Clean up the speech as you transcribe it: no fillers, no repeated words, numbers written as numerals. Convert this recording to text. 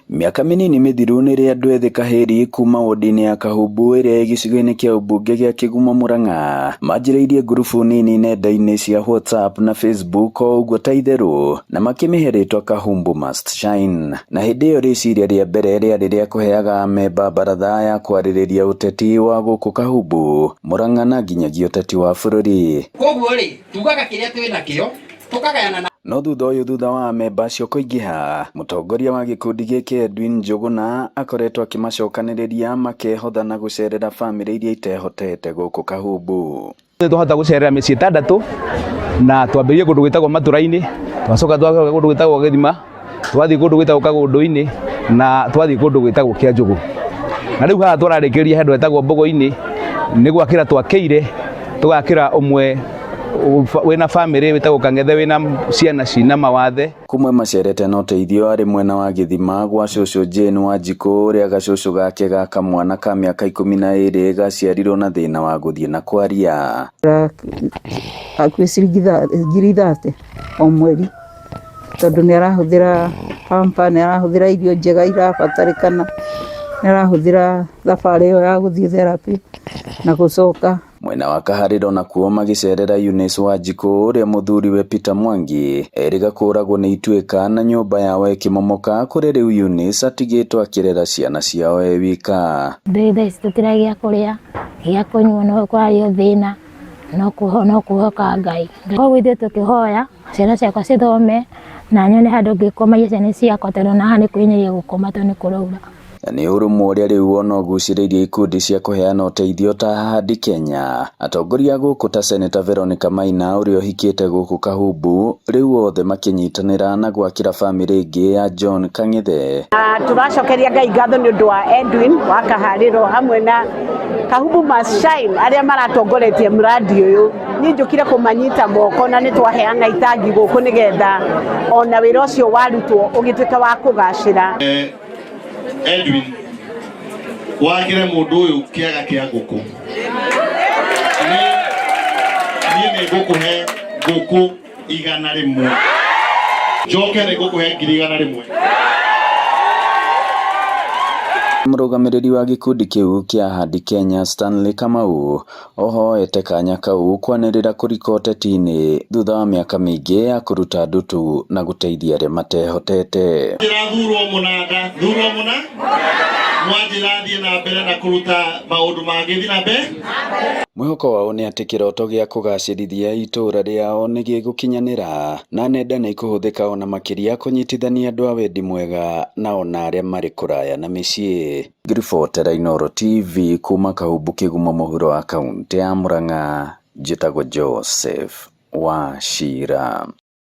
Mĩaka mĩnini mĩthiru nĩrĩo andũ ethĩ Kahĩri kuma wodi-inĩ ya Kahumbu ĩrĩa ĩ gĩcigo-inĩ kĩa ũmbunge gĩa Kĩgumo Murang'a manjĩrĩirie ngurubu nini nenda-inĩ cia WhatsApp na Facebook o ũguo ta itherũ na makĩmĩhe rĩtwa Kahumbu Must Shine. Na hĩndĩ ĩyo rĩciria rĩa mbere rĩarĩ rĩa kũheaga amemba baratha ya kwarĩrĩria ũteti wa gũkũ Kahumbu, Murang'a na nginyagia ũteti wa bũrũri. Koguo rĩ, tugaga kĩrĩa twĩ nakĩo tũkagayana na No thutha ũyũ thutha wa amemba acio kũingĩha, mũtongoria wa gĩkundi gĩkĩ Edwin Njũgũna akoretwo akĩmacokanĩrĩria makehotha na gũcerera bamĩrĩ iria itehotete gũkũ Kahumbu. Twahota gũcerera mĩciĩ ĩtandatũ na twambĩrĩrie kũndũ gwĩtagwo Matũra-inĩ, twacoka twathiĩ kũndũ gwĩtagwo Gĩthima, twathiĩ kũndũ gwĩtagwo Kagũndũ-inĩ na twathiĩ kũndũ gwĩtagwo Kĩanjũgũ. Na rĩu haha tũrarĩkĩria handũ hetagwo Mbogo-inĩ nĩ gwakĩra twakĩire, tũgakĩra ũmwe wĩna bamĩrĩ wĩtagwo Kang'ethe wĩna ciana cina mawathe. Kũmwe macerete na ũteithio arĩ mwena wa Gĩthima gwa cũcũ Jane Wanjikũ ũrĩa gacũcũ gake ga kamwana ka mĩaka 12 gaciarirwo na thĩna wa gũthiĩ na kwaria. Hakuhĩ ciringi 30,000 o mweri tondũ nĩ arahũthĩra pamper, nĩ arahũthĩra irio njega irabatarĩkana, nĩ arahũthĩra thabarĩ ĩyo ya gũthiĩ therapy na gũcoka. Mwena wa Kaharĩro nakuo magĩcerera Eunice Wanjikũ ũrĩa mũthuriwe Peter Mwangi erĩga kũragwo nĩ ituĩka na nyũmba yao ĩkĩmomoka kũrĩa rĩu Eunice atigĩtwo akĩrera ciana ciao e wika. Thaa ici tũtirĩ gĩa kũrĩa, gĩa kũnyua no kwarĩ o thĩna, no kwĩhoka Ngai. Koguo ithuĩ tũkĩhoya ciana ciakwa cithome na nyone handũ ngĩkomagia ciana ciakwa tondũ ona haha nĩ kwĩnyiria gũkoma tondũ nĩ kũraura. Na nĩ ũrũmwe ũrĩa rĩu ona ũgucĩrĩirie ikundi cia kũheana ũteithio ta Ahadi Kenya. Atongoria a gũkũ ta Seneta Veronica Maina ũrĩa ũhikĩte gũkũ Kahumbu rĩu othe makĩnyitanĩra na gwakĩra bamĩrĩ ĩngĩ ya John Kang'ethe. Tũracokeria Ngai ngatho nĩ ũndũ wa Edwin wa Kaharĩro hamwe na Kahumbu Must Shine arĩa maratongoretie mradi ũyũ. Niĩ njũkire kũmanyita moko na nĩ twaheana itangi gũkũ nĩgetha ona wĩra ũcio warutwo ũgĩtuĩka wa kũgacĩra. Edwin wakĩre mũndũ ũyũ kĩaga kĩa ngũkũ. Niĩ nĩ ngũkũhe ngũkũ 100, njoke nĩ ngũkũhe 100,000. Mũrũgamĩrĩri wa gĩkundi kĩu kĩa Ahadi Kenya Stanley Kamau ohoete kanya kau kwanĩrĩra kũrika ũteti-inĩ thutha wa mĩaka mĩingĩ ya kũruta ndutu na gũteithia arĩa matehotete. Njĩra thurwo mũnanda, thurwo mũna mwanjĩra thiĩ na mbere na kũruta maũndũ mangĩ thiĩ na mbere. Mwĩhoko wao nĩ atĩ kĩroto gĩa kũgacĩrithia itũũra rĩao nĩ gĩgũkinyanĩra na nenda nĩ ikũhũthĩka ona makĩria kũnyitithania andũ a wendi mwega na ona arĩa marĩ kũraya na mĩciĩ. Ngĩribotera Inooro TV kuma Kahumbu Kĩgumo mũhuro wa kaũntĩ ya Murang'a, njĩtagwo Joseph Wachira.